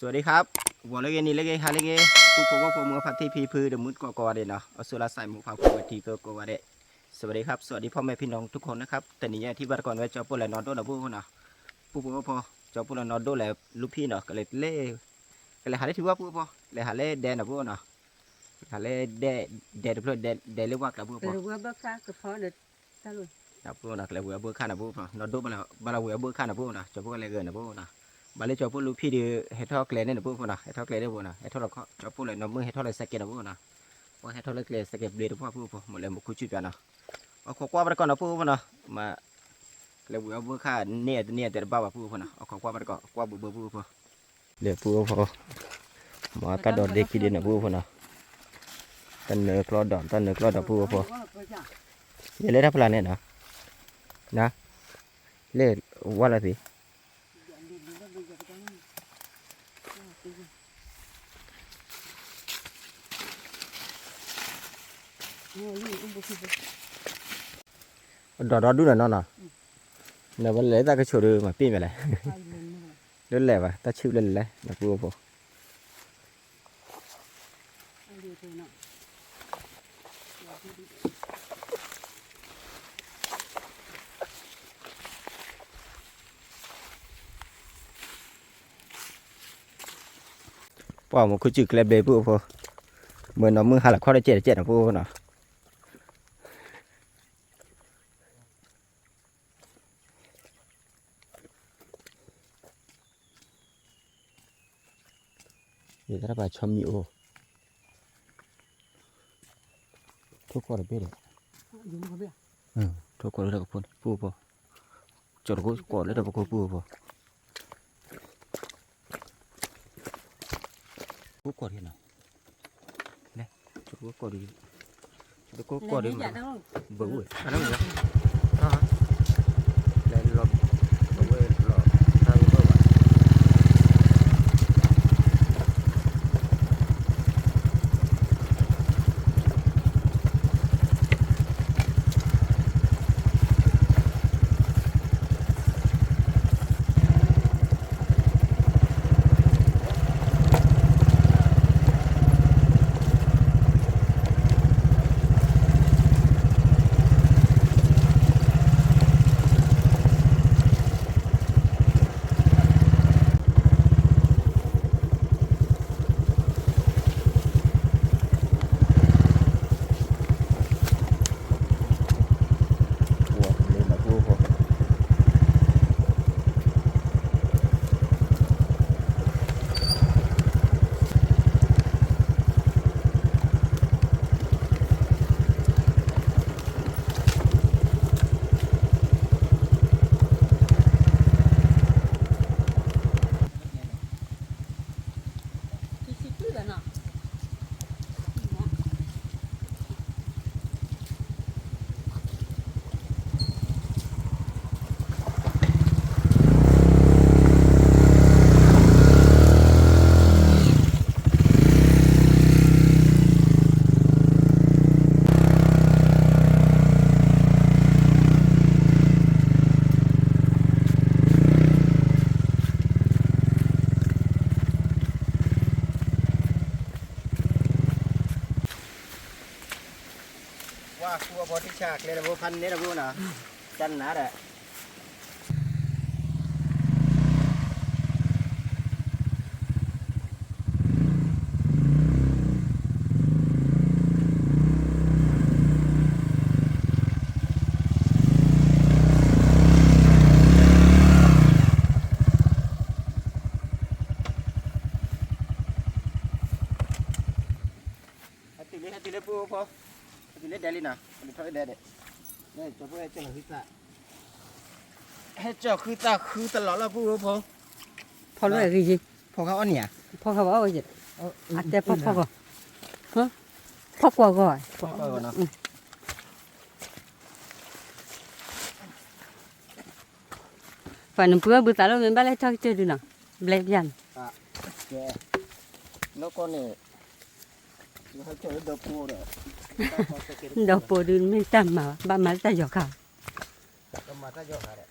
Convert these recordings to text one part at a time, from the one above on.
สวัสดีครับ ဂီၤလၢအဂ့ၤ နံၤလၢအဂ့ၤ ဟါလၢအဂ့ၤ ပုၢ်ဖိဝဲၢ်ဖိ မိၢ်ပၢ်ဖါတံၢ်ဖံဖု ဒီးမုၢ်သကိးကိးဂၤဒဲးနီၤ အီစထြ့လယါ စဲးမူဖးဖိ ဝဲထံကိးဂၤဒဲး สวัสดีครับ สวัสดีพ่อแม่พี่น้องทุกคนนะครับ တနံၤညါထံၣ်ဘၣ်တကီၢ်န့ၣ် ကၠီပိၢ်လဲၤနီၢ်ဒိၣ်နီၤ ပုၢ်ဖိနီၤ ပုၢ်ဖိဝဲၢ်ဖိ ကၠီပိၢ်လဲၤနီၢ်ဒိၣ်လဲၤလူၤဖံးနီၤ ကလဲၤ ကလဲၤဟးလၢထံဝဲ ပုၢ်ဖိ လဲၤဟးလၢဒဲနီၤ ပုၢ်နီၤ ဟးလၢဒဲ ဒဲတဖျၢၣ် ဒဲလၢဝါကျါ ပုၢ်ဖိ ကလဲၤဝဲအဘၢၣ်ခါနီၤ ပုၢ်ဖိနီၤ ကလဲၤဝဲအဘၢၣ်ခါနီၤ ပုၢ်ဖိနီၤ နီၢ်ဒိၣ်ဘၣ်လၢဝဲအဘၢၣ်ခါနီၤ ပုၢ်ဖိနီၤ ကၠီပိၢ်ကလဲၤဂဲၤနီၤ ပုၢ်ဖိနီၤ ဘၣ်လၢကၠီပိၢ်လူၤဖံးဒီး ဟဲထီၣ်ကျဲန့ၣ်နီၤ ပုၢ်ဖိနီၤ ဟဲထီၣ်ကျဲန့ၣ် ပုၢ်ဖိနီၤ ဟဲထီၣ်လီၤခီ ကၠီပိၢ်လဲၤနီၢ်မုၢ် ဟဲထီၣ်လၢစဲးကဲးနီၤ ပုၢ်ဖိနီၤ ပှၤဟဲထီၣ်လၢကျဲစဲးကဲးဘျ့တပှၢ် ပုၢ်ဖိ မ့ၢ်လဲၤမူခိၣ်စူၣ်ပၠးနီၤ အခိးကွၢ်ဘၣ်တကီၢ်နီၤ ပုၢ်ဖိနီၤ မ့ၢ် ကလဲၤဝဲအဘၢၣ်ခါန့ၣ် တန့ၢ်တဲတဘၣ်ဘၣ် ပုၢ်ဖိနီၤ အခိးကွၢ်ဘၣ်တကီၢ် ကွၢ်ဘၣ်ဘၢ ပုၢ်ဖိ လၢပုၢ်ဖိ မ့ၢ်တၢ်ဒိးဒ့ခံဒ့နီၤ ပုၢ်ဖိနီၤ တၢ်နၢကျီၢ်ဒီး တၢ်နၢကျီၢ်ဒီး ပုၢ်ဖိ ယလဲၤတၢ်ဖျါန့ၣ်နီၤ နၤ လဲၤဝါလီၤသ့ ဒီးဒီဒူၣ်နီၤနီၤနီၤ နဝဲလဲၤတၢ်ကဆိးဒီးမၤပ့ၢ်မဲာ်လဲၣ် လၢလဲၤဘၣ် တၢ်ဆံးလၢလဲၤ နပုၢ်ဖိ ပှၤမူခိၣ်စူၣ်ကျဲဘျ့ ပုၢ်ဖိ မ့ၢ်နီၢ်မုၢ်ဟါလီၤခီတကဲးတကဲးနီၤ ပုၢ်ဖိနီၤ ယတၢ်ပာ်ဆီမံၤအိၣ် ထိၣ်ကီၢ်တဘ့ၣ်ဒီး ထိၣ်ကီၢ်လၢတၢ်ကဖိန့ၣ် ပုၢ်ဖိ ကၠီတကိးကီၢ်လၢတၢ်ကဖိ ပုၢ်ဖိ ကိးကီၢ်ဒ်နီၤ လဲၤ ကၠီတကိးကီၢ်ဒ် ကၠီတကိးကီၢ်ဒ် ဘၢဝဲ အနၢ်မုၢ် လဲၤလီၤ အဝဲလီၤ တၢ်ဝဲဘၢဘၣ် ဝါ ပူအဖိ ထံဆးကျဲတဘိ ဖးန့ၢ်တဘိနီၤ ကနၤဒီး ဟဲတုၤလၢ ဟဲတုၤလၢ ပုၢ်ဖိ ဟဲတုၤလၢဒဲလံနီၤ ဟဲတုၤထီၣ်လၢဒဲဒဲး လၢကၠီဖိဟဲကၠီလီၤဃုသး ဟဲကၠီဃုသးဃုတလီၤလီၤ ပုၢ်ဖိ ဖီလၢအဂ့ၤယ့ၤ ဖီခါအီၣ်နံၤဧါ ဖီခါဘၣ်အီၣ်ယ့ၤ အတဲဖီဖီဂီၤ ဖီကွၢ်ဂီၤ ဖီကွၢ်ဂီၤနီၤ ပှၤနပုၢ်ဘုသးလိၣ်မ့ၢ်ဘၣ်လဲၣ်ထီၣ်ကတၢၢ်ဒုနီၤ ဘျဲၣ်ပျၢ်န့ၣ် ကဲ နီၢ်ကီၢ်န့ၣ် ဒီးပိာ်ဒုမ့ၢ်တၢ်မၤ ဘၣ်မၤလၢတၢ်ယီၤခါ တၢ်မၤတၢ်ယီၤခါဒီး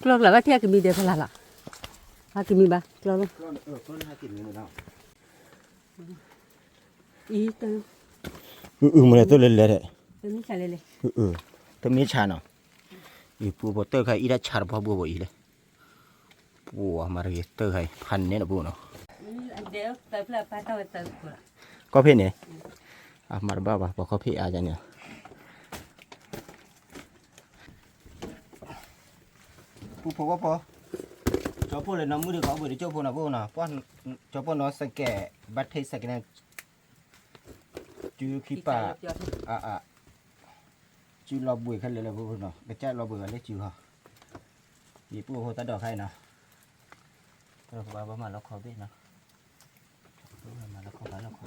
ကျီၢ်ကျီၢ်ဘၣ်ထံၣ်အကမံၤဒဲးဖဲလၢ်လီၤ, ဟဲကမံၤဘၣ် ကျီၢ်လီၤ, အံၤတ အုမလဲၣ် တၢ်လဲၤလဲၤဒီး, တမ့ၢ်ဆါနီၤ, အံၤပူဖိတၢ်ခါအံၤဒၣ်ဆါတပှၢ်ဘိဘိအံၤလဲၣ်, ပူမၤတဂ့ၤတၢ်ခါအံၤ ဖးနဲၣ်နီၤပူနီၤ, ကီၢ်ဖ့ၣ်န့ၣ်, အမၤတဘၣ်ဘၣ် ပှၤကီၢ်ဖ့ၣ်အါယၤန့ၣ် ပူဖိဝဲဖိ, ကၠီၤပိၢ်လၢနီၢ်မုၣ်ဒံးကီး အိၣ်ဘှံးတကၠိၢ်ဖိနီၤပူနီၤ, ကၠီၤပိၢ်နီၢ်စကဲး ဘၣ်ထ့ၣ်စကဲးန့ၣ်, စုခံပာ်, အအ, စုလီၤဘှံးခဲလၢာ်လၢပူဖိနီၤ, ကစၢ်လီၤဘှံးဘၣ်လၢစုဟီ, ယပူဖိတၢ်ဒိးခါအံၤနီၤ, တၢ်ဒိးခါဘၣ်မၤလီခီဘ့ၣ်နီၤ, မၤလီခီဘၣ်လီခီ လၢခါမ့ၢ်န့ၣ်, မ့ၢ်ကၠီမ့ၢ်တဘုၣ်ဧါ, အတကွံသၣ်မး, တကွံသၣ်တခါ,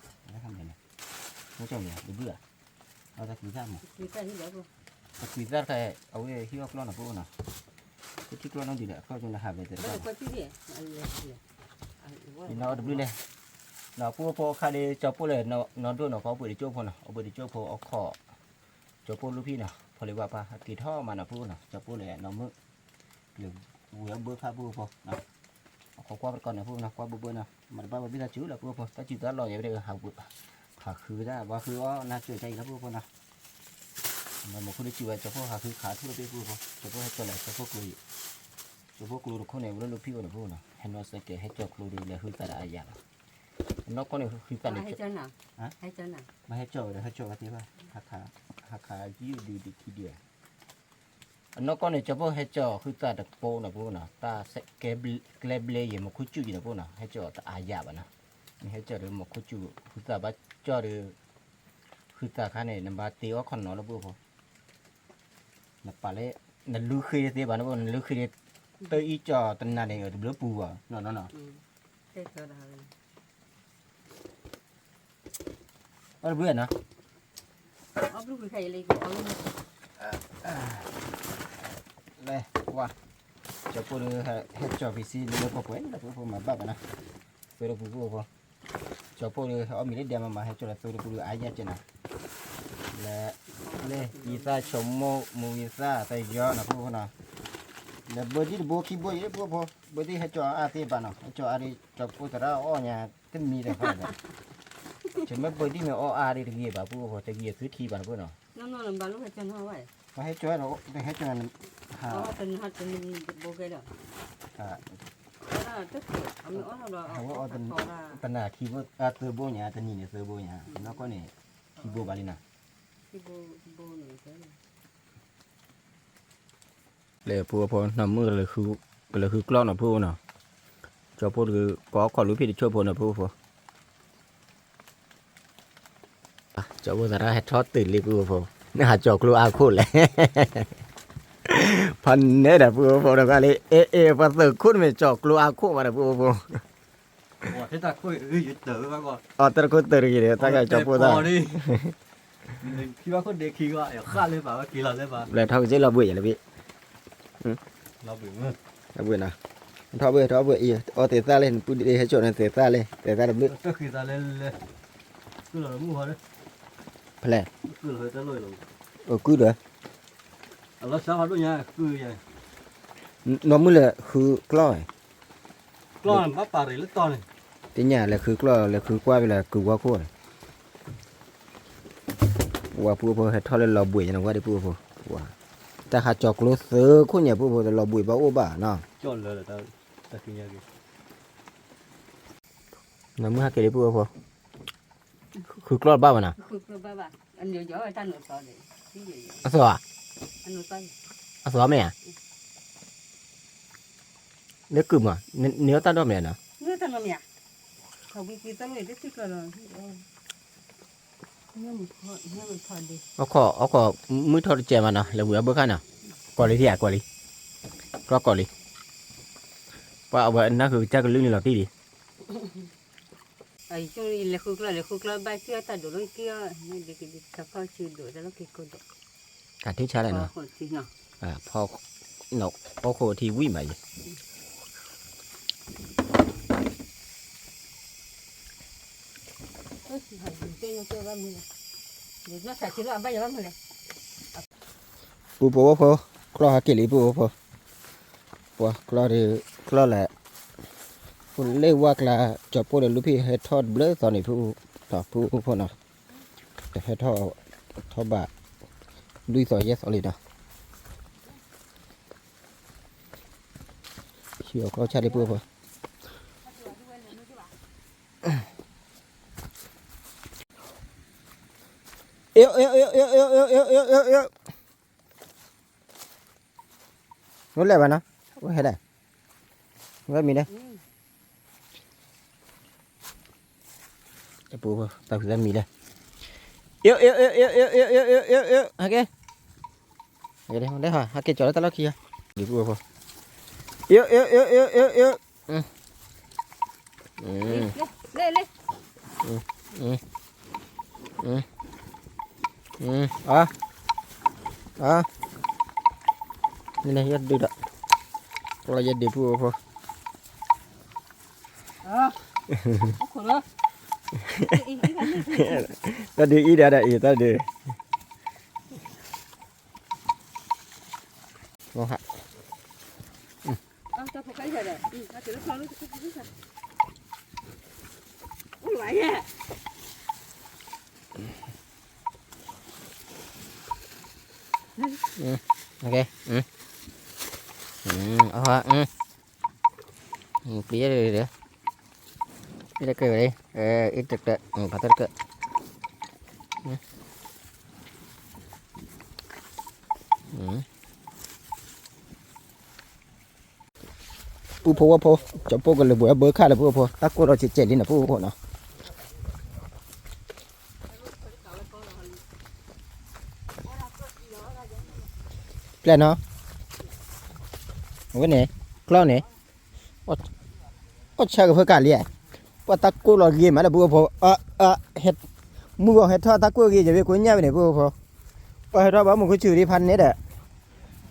အဝဲဟံၣ်အီၣ်ကျီၢ်နီၤပူနီၤ, တထံၣ်ကျီၢ်နီၢ်ဒံးဒီး အခီၣ်ကၠိလၢဟးဝဲတဘၣ်, ယနီၣ်တဘျုးလဲၣ်, ဒီးပူဖိအခါဒီး ကၠီၤပိၢ်လဲၣ်, နီၢ်ဒိၣ်နီၤကီး အိၣ်ဘှံးတကၠိၢ်ဖိနီၤ, အိၣ်ဘှံးတကၠိၢ်ဖိအခီၣ် ကၠီၤပိၢ်လူၢ်ဖံးနီၤ, ဖီလံၤဘၣ်ပၢ် အက့ၤထီၣ်မးနီၤပူနီၤ, ကၠီၤပိၢ်လဲၣ်နီၢ်မုၣ်, ဝံၤအဘၢခါပူဖိ, အခီၣ်ကွၢ်ပတကီၢ်န့ၣ်ပူနီၤ, ကွၢ်ဘိဘၣ်နီၤ, မၤတဘၣ်ဝဲဘံၣ်သးစူၤလၢပူဖိ, တၢ်စူၤတၢ်လီၢ်ယဲၣ်ဝဲဒၣ်, ဟးဃုတၢ် ဘၣ်ဃုအီၣ်နၢ်စၢၤတၢ်အံၤလၢပူဖိနီၤ, မ့ၢ်မူခိၣ်ဒ်စူၤဝဲ ကၠီၤဖိဟးဃုခးထူၣ်လၢပူဖိ, ကၠီၤဖိဟဲကၠီၤလဲၣ် ကၠီၤဖိကျိအံၤ, ကၠီၤဖိကျိတခိၣ်န့ၣ် ဝဲလၢလူၢ်ဖံးအိၣ်န့ၣ်ပူနီၤ, ဟဲနီၢ်စကဲး ဟဲကၠီၤကျိဒီး လဲၤဃုသးဒီးအယၤလီၤ, အနီၢ်ကီၢ်န့ၣ်ဃုသးန့ၣ် မ့ၢ်ဟဲကၠီၤဝဲဒီး ဟဲကၠီၤဝဲသ့ၣ်ဘၣ်, ဟးခးယုၢ်ဒုးဒုးခံဒုးဧါ, အနီၢ်ကီၢ်န့ၣ် ကၠီၤဖိဟဲကၠီၤဃုသးတပိနီၤပူနီၤ, တၢ်ကျဲဘျ့ယဲၢ် မူခိၣ်စူၤယဲၢ်န့ၣ်ပူနီၤ, ဟဲကၠီၤတအါယၤဘၣ်နီၤ, မ့ၢ်ဟဲကၠီၤဒီးမူခိၣ်စူၤ ဃုသးဘၣ်ကၠီၤဒီး, ဃုသးခါန့ၣ် နဘၣ်တ့အီၣ်ခီနီၤလၢပူဖိ နပာ်လၢ နလူဃ့သ့ဘၣ်န့ၣ် နလူဃ့ဒီး တၢ်အံၣ်ကၠီၤတနၤန့ၣ် တဘျုးပူၤဘၣ်နီၤနီၤနီၤ, အီၣ်တဘျုးနီၤ, လဲၤကွၢ်, ကၠီၤပိၢ်ဒီး ဟဲကၠီၤဖံးဆံလၢပှဲၤပှဲၤန့ၣ် ပူဖိမၤဘၣ်ဘၣ်နီၤ, သိတပူၤပူဖိ ကၠီၤပိၢ်ဒီး အီၣ်မ့ၤလၢဒဲမၤမၤ ဟဲကၠီၤလၢသိတပူၤဒီး အါယၤကဲနီၤ, လၢ လၢ ယသးဆိကမိၣ် မူယသးတယီနီၤ ပူဖိနီၤ, လၢဘၢဒံၣ်တဘိခံဘိအံၤ ပူဖိ ဘၢဒံၣ်ဟဲကၠီၤအါသ့ဘၣ်နီၤ ဟဲကၠီၤအါဒီး ကၠီၤပိၢ်သရၣ်အီၣ်ညါ တမံၤဒီးဃီဒီး ဆၢမ့ၢ်ဘၢဒံၣ်မ့ၢ်အီၣ်အါဒီးတဂ့ၤဘၣ် ပူဖိ တဂ့ၤသုထံဘၣ်နီၤ ပူဖိနီၤ, ဟဲကၠီၤဒီး ဟဲကၠီၤ ဟး အဝဲအီၣ်တနၤခံဘိ အသၢဘိညါ တနံၤန့ၣ်သၢဘိညါ နီၢ်ကီၢ်န့ၣ် ခံဘိဘၣ်လံနီၤ, လၢပူဖိနီၢ်မုၣ် ကလဲၤဃုကျီၢ်နီၤ ပူဖိနီၤ, ကၠီၤပိၢ်တဂ့ၤ ကီးခီၣ်လူဖံးတဆိဖိနီၤ ပူဖိ ကၠီၤပိၢ်သရၣ်ဟဲထီၣ်တုၤလံ ပူဖိ, နဟးကၠီၤကျိအါခိၣ်လဲၣ်, ဖးနဲၣ်ဒီး ပူဖိတဂၤလံ, အဲ အဲ ပှၤသုးခိၣ်တမ့ၢ်ကၠီၤကျိအါခိၣ်ဘၣ်ဒီး ပူဖိ, အတၢ်တခိၣ်တၢ်တဂ့ၤဒီး တၢ်ကၠီၤပိၢ်သရၣ်, လဲၤထီၣ်ကစ့ၢ်လီၤဘှံးယၤလၢဘ့ၣ် လီၤဘှံးနီၤ, ထီၣ်ဘှံး ထီၣ်ဘှံးအံၤ အီၣ်သ့ၣ်သၣ်လံ နပုၢ်ဒ့ဟဲကၠီၤန့ၣ် သ့ၣ်သၣ်လံ သ့ၣ်သၣ်တဘျုး, ဖဲလဲၣ်, အကုၢ်ဒီး, နီၢ်မုၣ်လဲၤဃုကျီၢ်, သ့ၣ်ညါလဲၤဃုကျီၢ် လဲၤဃုကွၢ်ဖဲလဲၣ် ကုၢ်ဝါခိၣ်န့ၣ် ဝဲပူဖိဟဲထီၣ်လၢလီၤဘှံးညါန့ၣ် ဝဲဒၣ်ပူဖိ, တၢ်ဟးကၠီၤကျိသုးခိၣ်ညါပူဖိ တလီၤဘှံးဘၣ်အိၣ်ဘၣ်နီၤ, နီၢ်မုၣ်ဟဲက့ၤလံပူဖိ, ဃုကျီၢ်ဘၣ်ဘၣ်နီၤ, အသီဧါ, အသီမ့ၢ်ဧါ, လၢကုၢ်မး နအီၣ်တၢ်ဒီမ့ၢ်ဧါနီၤ အခီၣ် အခီၣ် မုၢ်ထီၣ်တစဲးမးနီၤ လဲၤဝံၤအဘၢၣ်ခါနီၤ, ကီးလံထံဧါ ကီးလံ, ကျီၢ်ကီးလံ, ပှၤအဝဲနၢ်ဃုာ်ကစၢ်ကလုၢ်န့ၣ်လီၤတံၢ်လံ, လဲၤဃုကျီၢ် လဲၤဃုကျီၢ် ဘၣ်စံၣ်အီၣ်တၢ်ဒိးလီၤက့ၤအီၤ မ့ၢ်ဒ်က့ၤဒ် တၢ်ဖီၣ်ဆံဒိးတၢ်လီၤက့ၤကိးဒိး, တၢ်ထံၣ်ဆါလဲၣ်နီၤ, ဖီ အိၣ်ခိးထံဝံၣ်မးယံၤ ဘၣ်မုၢ်လဲၣ်, ပုၢ်ဖိဝဲၢ်ဖိ, ကျီၢ်ဟဲက့ၤလံ ပုၢ်ဖိ, ပှၤကျီၢ်ဒီး ကျီၢ်လဲၣ်, အိၣ်လၢဝၢ်ကျါ, ကၠီၤပိၢ်ဒီးလူဖံးဟဲထီၣ်တဘျုးသီန့ၣ် ပုၢ်, ပုၢ်ဖိနီၤ, တဟဲထီၣ်, ထီၣ်ဘၣ် လွံၢ်သီယဲၢ်သီလံနီၤ, ဟံၣ်အီၤကျီၢ်ဆၣ်ဒံး ပုၢ်ဖိ နလဲၤဘၣ်နီၤ, ဝဲဟဲလဲၣ်, ဝဲမံၤလဲၣ်, တၢ်ပူဖိ တၢ်ဖံးတၢ်မံၤလဲၣ်, အ့ၣ်, ဟဲက့ၤ, ဟဲက့ၤ, ဟဲက့ၤကၠီၤလၢတၢ်လီၢ်ခံ, ဒ်ပုၢ်ဖိ, အ့ၣ်, အ့ၣ် အါ, အါ, နလဲၤယဲဒုးဒီး, လီၤယဲဒုးပုၢ်ဖိ, တၢ်ဒုးအံၤဒၣ်ဒၣ်အံၤ တၢ်ဒုး, ဟါ ပျံၤ, ပျံၤတကဲၢ်, ဖးတကဲၢ် ပုၢ်ဖိ ဝဲၢ်ဖိ, ကၠီၤပိၢ်ကလဲၤဘှဲးဘၢခၣ်လၢ ပုၢ်ဖိ, တၢ်ကိၢ်ဒီးစဲးစဲးလံန့ၣ် ပုၢ်ဖိနီၤ, ကျဲနီၤ, အဝဲန့ၣ်, ကျီၢ်န့ၣ်, အီၣ်ဆၢကဖၢကၣ်လံ, ပှၤတၢ်ကိၢ်လီၤဂ့ၤမးဒီး ပုၢ်ဖိ, မုၢ်ဂီၤဟဲထီၣ်တၢ်ကိၢ်ဂ့ၤ ယဝဲကိညၣ်ဝဲန့ၣ် ပုၢ်ဖိ, ပှၤဟဲထီၣ်ဘၣ်မုၢ်ဃုဆူၣ်ဒံးဖးန့ၣ်ဒီး,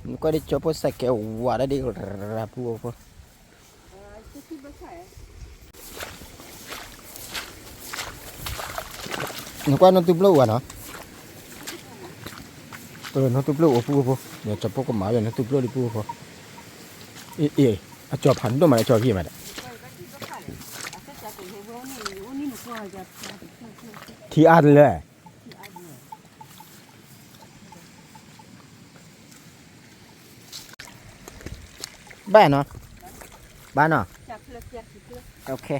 နကွၢ်ဒ်ကၠီၤပိၢ်စဲးကဲးဝးဒၣ်ဒ်ရၤ ပုၢ်ဖိ နကွၢ်နီၢ်သူပျိၢ်အိၣ်နီၤ, နီၢ်သူပျိၢ်အိၣ် ပုၢ်ဖိ, ကၠီၤပိၢ်ကမၤဝဲနီၢ်သူပျိၢ်လံ ပုၢ်ဖိ, အ့ၣ်, အကၠီၤဖးဒိၣ်မး အကၠီၤဂ့ၤမးဒီး, ထံအါတလၢ ဘၣ်နီၤ, ဘၣ်နီၤ, ပာ်ကျဲ,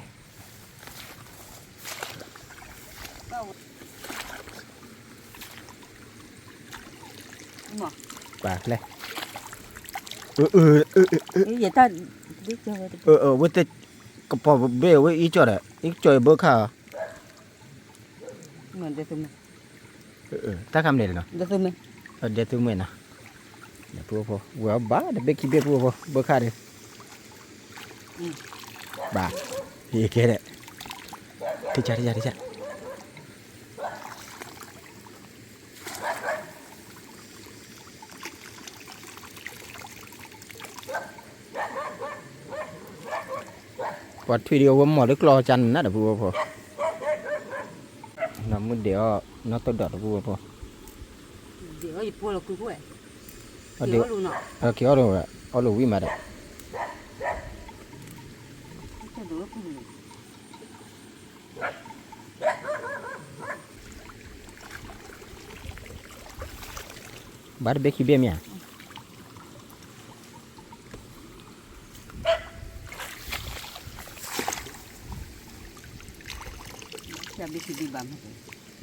ဝဲသ့ၣ်ကပီၤဘ့ၣ်ဝဲအံၤကၠီၤဒီး အံၤကၠီၤအဘၢခၣ်ဧါ တၢ်ခါမ့ၢ်န့ၣ်လီၤ, ဒဲသုမဲၣ်နီၤ, ပုၢ်ဖိ ဝဲအီၤဘၣ်တဘ့ၣ်ခံဘ့ၣ် ပုၢ်ဖိ ဘၢခၣ်ဒီး, ဘၣ်, ဟ့ၣ်ကဲဒီး, ထံၣ်ဆၣ် ထံၣ်ဆၣ် ထံၣ်ဆၣ် ပှၤထွံၣ်ဒံးအဝဲမီၢ်လၢကျီၢ်ကၠၢ်နးဒီး ပုၢ်ဖိ, နီၢ်မုၢ်ဒဲးအီၤ နီၢ်တဒိးဒီး ပုၢ်ဖိ, က့ၤအီၣ်လိာ်ဝဲ အီၣ်လိာ်ဝံၣ်မးဒီး, ဘၣ်တဘ့ၣ်ခံဘ့ၣ်မ့ၢ်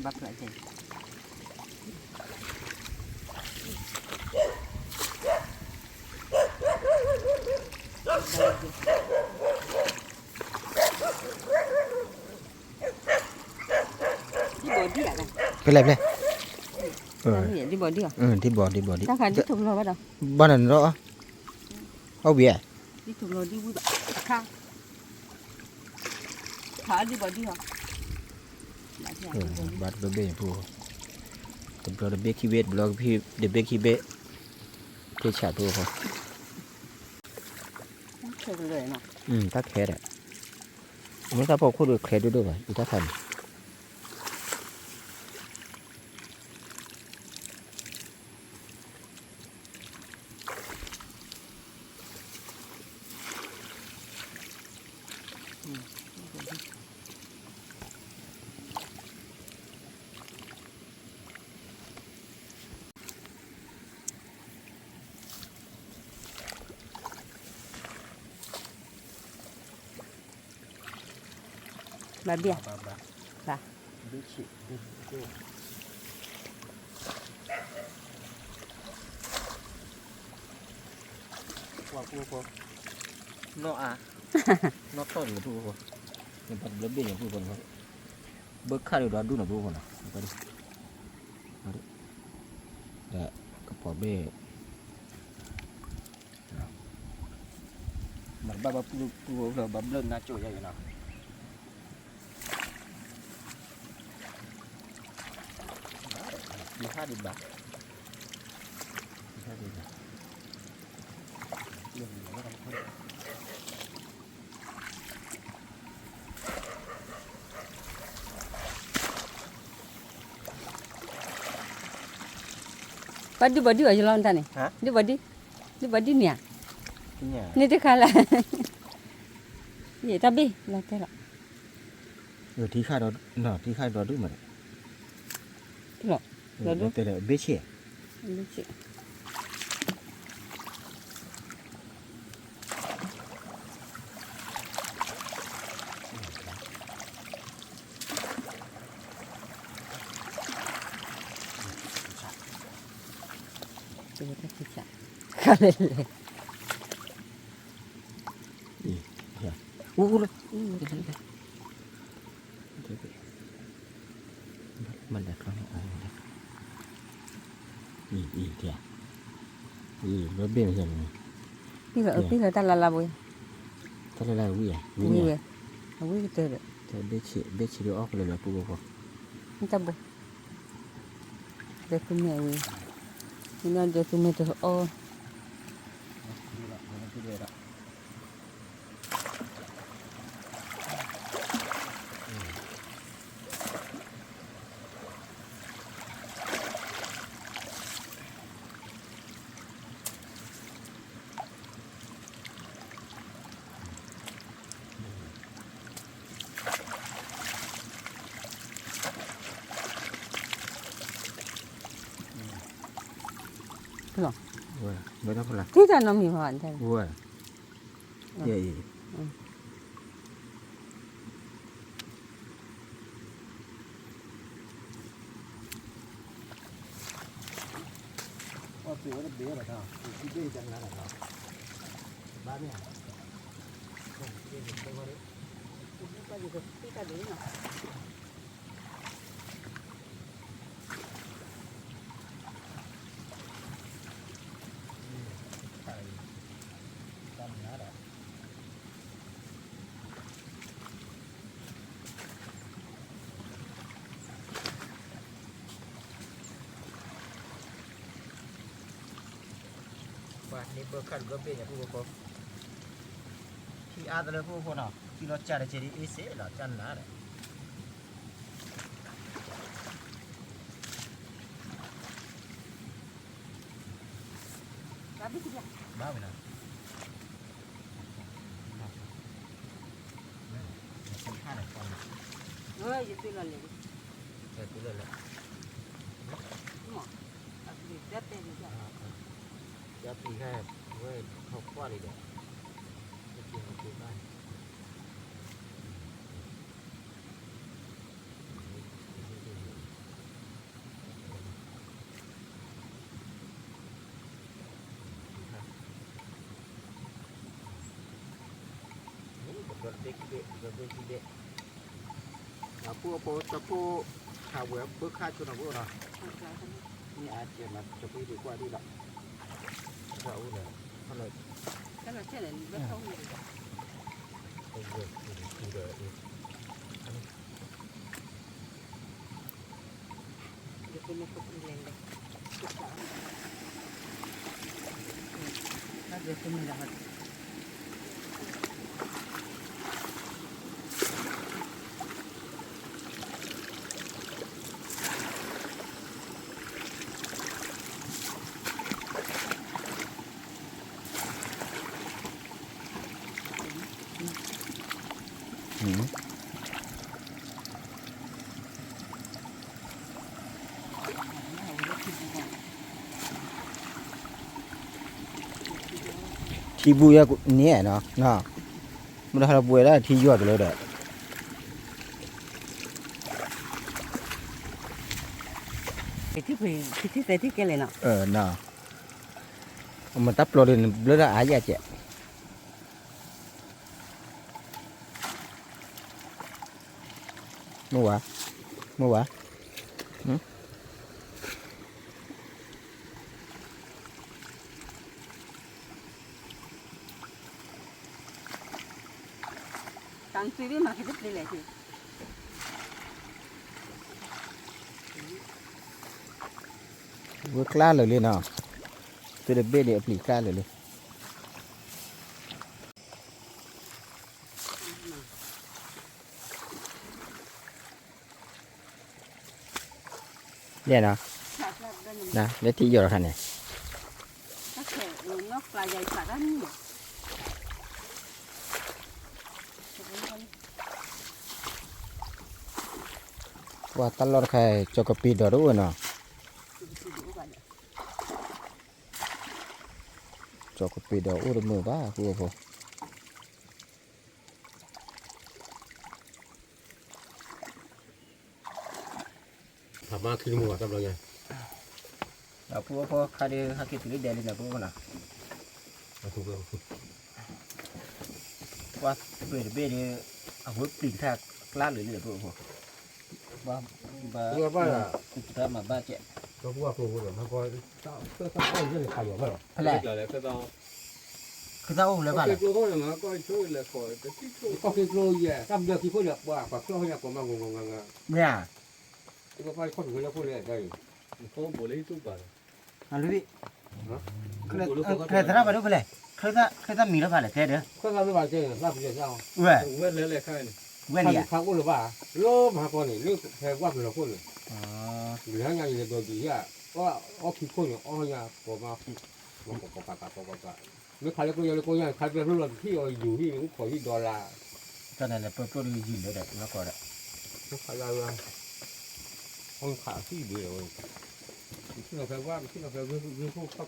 ဧါ ဖဲလဲၣ်ဖဲလဲၣ်, ဒံဘီဒံဘီဒံ, ဘၣ်နၤနီၤ, အဝံၤဧါ, ဒံထူလီၤဒံဝံၤဘၣ်, ခါ, ခါဒံဘီဒံဟီ, ဘၣ်တဘ့ၣ်ဘ့ၣ်ဖိ, တဘျီတဘ့ၣ်ခံဘ့ၣ် တဘျီတဘ့ၣ်ခံဘ့ၣ်, က့ၤဆၣ်ဖိဖိ, တၢ်ခဲဒီး, မ့ၢ်တၢ်ဖီခိၣ်ဒီးချဲဒိၣ်ဒိၣ်ဘၣ် အံၤတၢ်ခါန့ၣ် ကဲ ဘၣ်ဘၣ်, ဘၣ်, နီၢ်အါ, နီၢ်ထီၣ်ဒံးဖိဖိ, နဘၣ်တဘျီဘ့ၣ်ညါဖိဖိ, ဘၢခၣ်ဒံးဒီးဒူၣ်နီၤဖိဖိနီၤ, ဒီးကပီၤဘ့ၣ် မ့ၢ်ဘၣ်ဘၣ်ပူဖိလီၤ ဘၣ်ဘျၢၣ်နါကၠိၣ်ယါအံၤနီၤ, ယဟၣ်ဒံးဘၣ်, ယဟၣ်ဒံးဘၣ်, ပှၤဒုးဘၣ်ဒုးအီၤယလီၤတၢ်န့ၣ်, ဒုးဘၣ်ဒုး, ဒုးဘၣ်ဒုးန့ၣ်ဧါ, န့ၣ်တခါလၢ်, ယတၢ်ဘ့ၣ်လီၤတဲလီၤ, ထံခါဒီး, ထံခါဒီးဒုးမး, လီၤ, လီၤဒိ, ဘ့ၣ်ဆ့ၣ် မ့ၢ်လဲၤကျီန့ၣ်, အံၤ, အံၤ, အံၤ, ဘ့ၣ်မ့ၢ်, ပံၢ်လီၤ, ပံၢ်လီၤတၢ်လၢ်လၢ်ဘိ, တၢ်လၢ်လၢ်ဝံၤဧါ, ဝံၤဝဲ, အဝံၤကတၢၢ်ဒီး, ဘ့ၣ်ဆ့ၣ်, ဘ့ၣ်ဆ့ၣ်ဒီးအီၣ်ကလဲၤလၢပူဖိဖိ, တၢ်ဘိ, ဒီးသူမ့ၢ်ဝံၤ, မ့ၢ်ဒီးသူမ့ၢ်တအီၣ် လီၤ, တံၢ်တၢ်နီတမံၤဘၣ်, ယအံၤ ပှၤန့ၢ်ဘၢခၣ်တဘျီဘ့ၣ်ညါ ဖိဖိဖိ, ထံအါတလၢဖိဖိနီၤ, ထံလီၤစၢ်တက့ၢ်ဒ်အ့စ့ၣ်လီၤ ကၢ်နၤဒီး ဘၣ်ဝဲနီၤ, ယတုၤလီၤလဲၣ်, ယတုၤလီၤလဲၣ်, မ့ၢ်, ယပျံၤခါ, ဝဲထီၣ်ကွၢ်လံဒီး, ယပျံၤမၤက့ၤဘၣ် အပူၤအဖိတဖိ, ဟးဝဲဘၢခါဆိနီၤဖိနီၤ, မ့ၢ်အါကဲမး တဖိဒုးကွၢ်ဒံးလီၤ, တၢ်အိၣ်လၢ, တၢ်လီၤဆဲးလဲၣ် ဘၢခါအိၣ်န့ၣ် ထံဘူၣ်ယဲၢ်န့ၣ်နီၤ, မ့ၢ်တဟးလီၤပှဲၤဒၣ်ထံယွၤကလၢဒီး, ခံထံၣ်သဲထံၣ်ကဲလဲၣ်နီၤ, အမ့ၢ်တၢ်ပျီဒ်န့ၣ် ဘျၢဒၣ်အါယဲၢ်ကဲး, မ့ၢ်ဝဲ, မ့ၢ်ဝဲ, တၢ်သွံၣ်ဒ်မၤက့ၤတပျ့ၤလဲၣ်က့ၤ ဝဲကျါလၢာ်လံနီၤ, သုတဘ့ၣ်ဒ်အပျံၤကျါလၢာ်လံ. ယဲၢ်နီၤ, လၢထံယိာ်တခါန့ၣ်, ပှၤတၢ်လီၢ်တခါ ကၠီၤကပ့ၤဒီးတအိၣ်နီၤ, ကၠီၤကပ့ၤဒီးအိၣ်တမုာ်ဘၣ် ပုၢ်ဖိ ဖးမါခံတမုာ်ဘၣ်တဘျီညါ, ဒီးပုၢ်ဖိခါဒီး ဟဲက့ၤတုၤလၢဒဲးလံန့ၣ် ပုၢ်ဖိနီၤ, ပှၤတပ့ၤတဘ့ၣ်ဒီး အဝဲပျံၤတၢ်ကျါလၢာ်လံ ပုၢ်ဖိ, ဘၣ်, ဘၣ်, မၤဘၣ်ကဲး, ဖဲလဲၣ်, ခၢၣ်သၣ်အိၣ်လၢဘၣ်လဲၣ်, ကီၢ်ခ့ကျိယဲၢ် တၢ်ဘျၢခံခိၣ်ဒီး ပှၤပှၤကျီၢ်ဟိညါကိးမး မ့ၢ်ဧါ, ခၢၣ်သၣ်မံၤလၢဘၣ်လဲၣ်, ခၢၣ်သၣ်မံၤလၢဘၣ်လဲၣ်တဲဒီး, ဝဲ, ဝဲလံဧါ, ခါအိၣ်လၢဘၣ်, လၢမဟါကီန့ၣ် လၢဖဲဝၣ်ပလီၤခိၣ်န့ၣ်, လၢညါယလဲၤဒိးဒံးယၤ, အီၣ်ခံခိၣ်န့ၣ် အီၣ်ညါကိးမး, မ့ၢ်ခါလၢကိးညါလၢကိးညါ ခါပျဲဖျိလီၤတထံၣ်အီၤယိၤဟံၣ်န့ၣ် အိၣ်ခိးဟံၣ်ဒီလါ, တၢ်န့ၣ်လဲၤပျဲဖျိဒီးယံာ်လၢဒီး နီၢ်ကီၢ်ဒီး, ခါလၢ, အီၣ်ခးအဟံၣ်ဒ်ဝဲ, ပထံၣ်လီၤဖဲဝၣ် ပထံၣ်လီၤဖဲဂ့ၢ်ခိၣ်ခီၣ်ပူၤ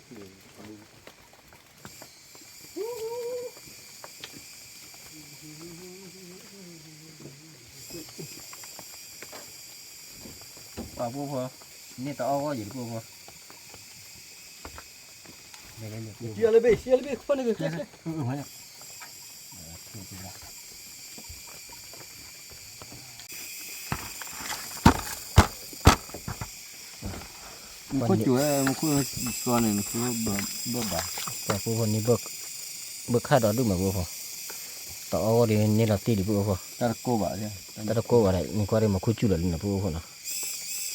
ပှၤပုၢ်ဖိ, န့ၢ်တအီၣ်ဂီၢ်ယံၤတပုၢ်ဖိ, လၢဘ့ၣ် လၢဘ့ၣ် ဖီၣ်န့ၢ်ဂ့ၤ မူခိၣ်ကၠိၤဝဲ မူခိၣ်စီန့ၣ် နခိၣ်ဘၣ်ဘၣ်, ပှၤပုၢ်ဖိန့ၣ် ဘၢခၣ်ဒီးဒူၣ်မးပုၢ်ဖိ, တအီၣ်ဂီၢ်ဒီးန့ၢ်လီၤတံၢ်ဒံးပုၢ်ဖိ, တၢ်တကိးဘၣ်, တၢ်တကိးဘၣ်ဒီး နကွၢ်ဒီးမူခိၣ်ကၠိၤလီၤလံန့ၣ်ပုၢ်ဖိနီၤ,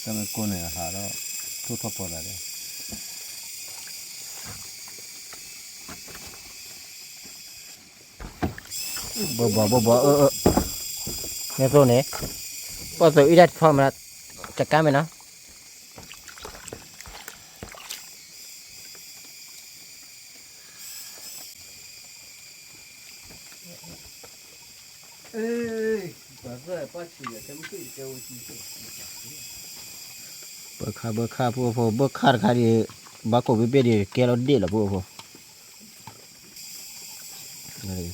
တၢ်တကိးန့ၣ်ဟးဒီး ထိၣ်ထီၣ်ဖီလာ်ဒီး ဘီဘီဘီဘီ အၢ အၢ မ့ၢ်သိးန့ၣ် ပှၤသိးအံၤဒၣ်တထီမး တကါမ့ၢ်နီၤ ဘၢခါ ဘၢခါ ပုၢ်ဖိ ဘၢခါတခါဒီး ဘၣ်ကိးဘ့ၣ်ဘ့ၣ်ဒီး ကဲလီၤဒ့ၣ်လီၤ ပုၢ်ဖိ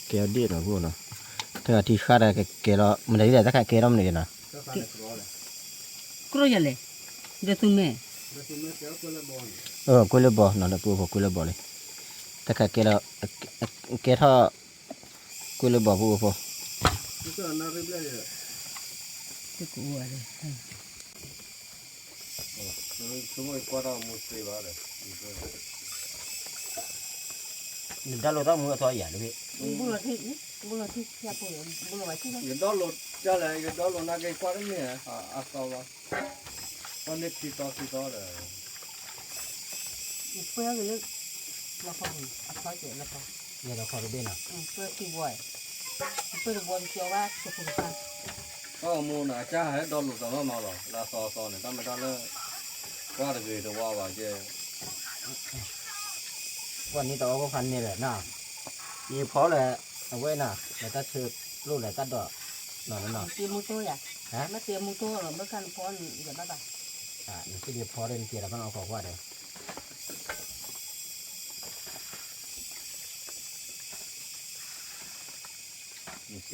ကဲလီၤဒ့ၣ်လီၤ ပုၢ်ဖိနီၤ တၢ်ခါထံၣ်ဃါဒီးကဲလီၤ မနုၤလဲၣ် တၢ်ခါကဲထီၣ်မနုၤလဲၣ်နီၤ ကြိၣ်ယၤလဲၣ် ဒီးသူမဲာ် ကွ့လၢဘီနီၤ လၢပုၢ်ဖိ ကွ့လၢဘီလံ တၢ်ခါကဲလီၤ ကဲထီၣ် ကွ့လၢဘီ ပုၢ်ဖိ နဒၣ်လိာ်တၢ်မူအသီယၤတဘ့ၣ် ယဒီလိာ်တၢ်လဲၣ် ယဒီလိာ်နာ်က့ၤကွၢ်တမ့ၢ်အသီဘၣ် ကွၢ်န့ၢ်ခံသီခံသီဒီး ယကွဲအီၤက့ၤလၢ လီၤခီပူၤ အသီကဲးလီၤခီ ယဲၢ်လီၤခီတဘ့ၣ်နီၤ ကွဲခံဘီ ကွဲတဘီတကၠီဘၣ် တခိၣ်တခါ အမူနီၤ အကၢ်ဟဲဒီလိာ်သီမးမးလီၤ လၢအသီအသီန့ၣ် တၢ်မ့ၢ်တၢ်လၢ ကွၢ်တဂ့ၤတဝါဘၣ်ကဲ ကွၢ်န့ၢ်တအီၣ်ဖိဖးန့ၢ်လၢၤနီၤ ယဖီလၢ အဝဲနီၤ လၢတၢ်ဆၢကျိၣ်လၢတၢ်ဒိး နီၤနီၤ မ့ၢ်တ့မူတိယၤ မ့ၢ်တ့မူတိလီၤ မ့ၢ်ခါနဖီယဘၣ်ဘၣ် နစံးဒ်ဖီဒီးနကဲဒီးဖးနီၢ်အီၣ်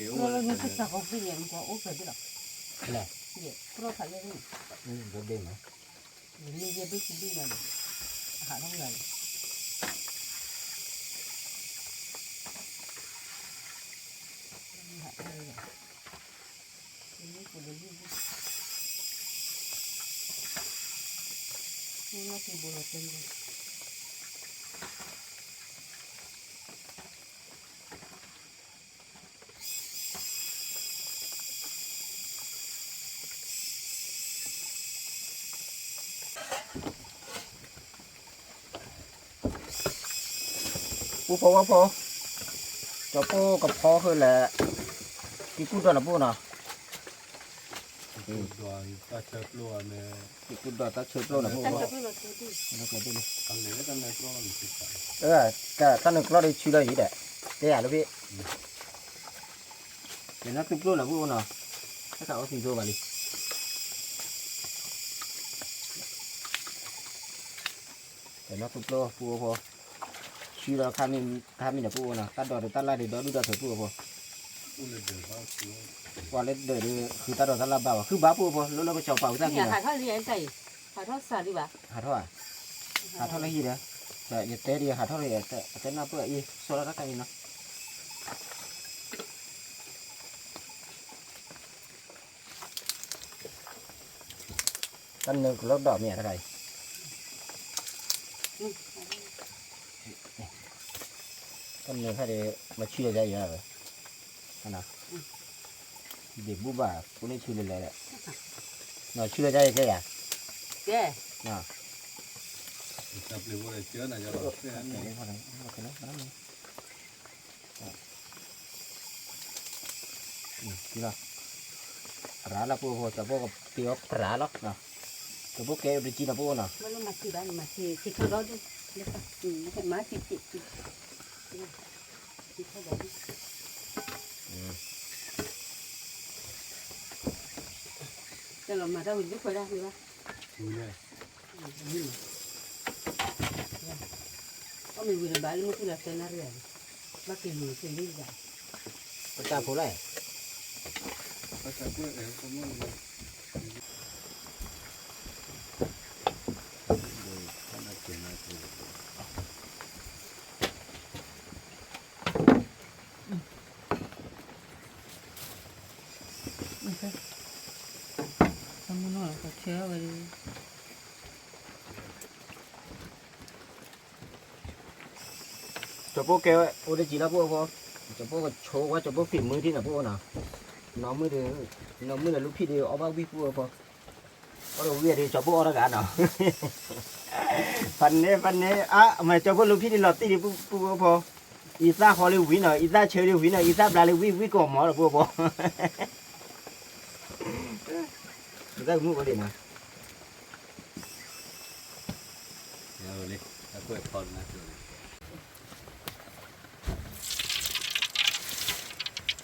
ခိးကွၢ်ဒီး နကစၢ်ကီၢ်ပ့ၢ်န့ၣ် နကအိၣ်ဖဲဒၣ်လီၤ လဲၣ် ဘၣ်ဘ့ၣ်မး ယမ့ၢ်ယဲၢ်ဘ့ၣ်ဃုဘ့ၣ်ညါန့ၣ်, အဟးထီၣ်မးလီၤ, ယမ့ၢ်ပူၤလၢယဲၢ်ဘ့ၣ်, မ့ၢ်လီၤက့ၤဘိလီၤတဲမး ပူဖိဝဲဖိ, ကၠီပိၢ်ကဖီဃုာ်လဲၣ်, ကံၢ်ကူၣ်ဒီးနပူၢ်နီၤ, ကံၢ်ကူၣ်ဒီးတၢ်ဆၢပျိၢ်န့ၣ်, ကံၢ်ကူၣ်ဒီးတၢ်ဆၢပျိၢ်နပူၢ်, တၢ်နုာ်ကျီၢ်ဒီးဆူလီၤအံၤဒီး, တဲယၤလၢဖဲ ကဲနီၢ်သူပျိၢ်နီၤပူၢ်နီၤ, တၢ်ခးအီၣ်သံသိဘၣ်လံ, ကဲနီၢ်သူပျိၢ်ပူၢ်ဖိ, ဆူလီၤခါမ့ၢ်နီၤပူၢ်နီၤ, တၢ်ဒိးဒီးတၢ်လၢ်ဒီးဒီဒူၣ်ဒီထၢပူၢ်ဖိ, ပှၤလၢဒၢးဒီးဃုတၢ်ဒိးတၢ်လၢ်ဘၣ်ဘၣ်, ဃုဘၣ်ပူၢ်ဖိ, လၢလၢကစီၤပၤဝံၤတၢ်က့ၤနီၤ, ဟးထီၣ်လံအတၢ်အံၤ, ဟးထီၣ်စးလံဘၣ်, ဟးထီၣ်ဧါ, ဟးထီၣ်လၢဟံၣ်ဒီး, ယတဲဒ်ဟးထီၣ်လၢ အတဲနၢ်ပၢၢ်အံၤ ဆီလီၤတၢ်ခါအံၤနီၤ တၢ်နုာ်ကလီၢ်ဒီးမ့ၢ်တခါအံၤ, တၢ်နုာ်ခါဒီး မၤဆံလီၤယါယါဝဲ, ဒ့ၣ်ဘူဘၣ် ဖိန့ၣ်ဆံလီၤလဲၣ်, ဆံလီၤယါယါကဲယါ, ကဲ, လီၤ, ရၤလီၤပူဖိ ကၠီပိၢ်ကပ့ၤအီၤရၤလီၤ, ကၠီပိၢ်ကဲအိၣ်တကံနီၤပူဖိနီၤ, မၤဆံးဘၣ် မၤဆံး ဆံးထီၣ်ဒီဒူၣ်, မၤဆံးဆံး, ဆံးထီၣ်ဒီဒူၣ်, ကဲလီၤမၤတၢ်ဝံၤတဘျုးခွဲးဒၣ်ဝံၤဘၣ် အီၣ်မ့ၤဝံၤတဘၣ်လၢ မုၢ်သူၣ်လၢသၢနၣ်ရံၣ်, ဘၣ်က့ၤလူၤက့ၤလံယၤ, ပတၢ်ဖိလဲၣ်, ကၠီပိၢ်ကဲဝဲအိၣ်တကံလီၤပူဖိ, ကၠီပိၢ်ကဆိဝဲ ကၠီပိၢ်ဖံးမုၢ်ထံၣ်နီၤပူဖိနီၤ, နီၢ်မုၢ်ဒီး, နီၢ်မုၢ်ဒီးလူၤဖံးဒီးအီၣ်ဘၣ်ဝံၣ်ပူဖိ, အီၣ်ဒီးဝံၣ်ဒီး ကၠီပိၢ်အီၣ်တဂၤနီၤ, ဖးန့ၣ် ဖးန့ၣ် အါ မ့ၢ်ကၠီပိၢ်လူၤဖံးဒီးလီၤတံၢ်ဒီးပူဖိ, အံသၣ်ဃီလၢဝံၤနီၤ အံသၣ်ဆၢလၢ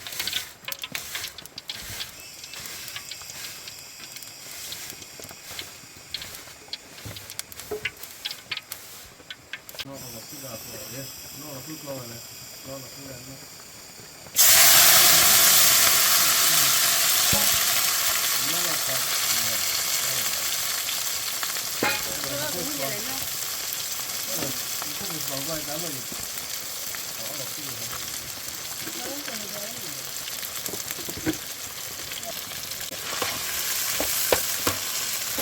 ဝံၤနီၤ အံသၣ်ဘျါလၢဝံၣ် ဝံၣ်ကီၢ်မီ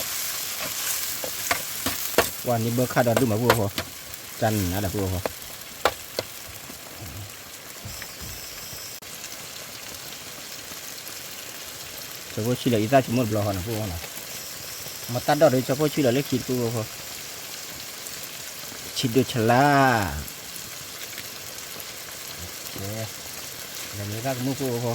ၤလီၤပူဖိ တၢ်ကမူၣ်ဝဲဒၣ်နီၤ, ပှၤန့ၣ်ဘၢခါဒီးဒုးမးပူဖိ, တၢ်နးဒီးပူဖိ, ကၠီဖိဆံးလီၤအံသၣ်ဆိကမိၣ်တဘျီဃီနီၤပူဖိနီၤ, မ့ၢ်တၢ်ဒိးဒီးကၠီဖိဆံးလီၤလၢခံတပူဖိ, ဆံးဒိၣ်ဆလါ, လဲၤမ့ၢ်တၢ်ကမူၣ်ပူဖိ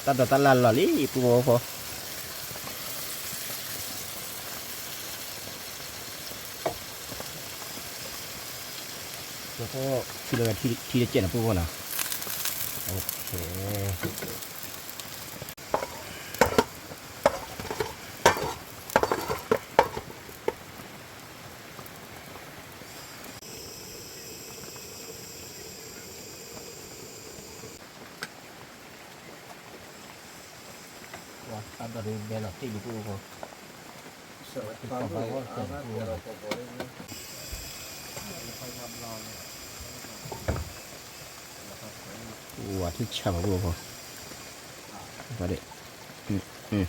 တၢ်ဒိးတၢ်လၢ်လီၤလံ ပူဖိဖိ. ဖိ ထံလၢထံတကဲးန့ၣ် ပူဖိနီၤ. ဝါထံဆးဘၣ်ဖိဖိ, ဘၣ်ဒ့ၣ်,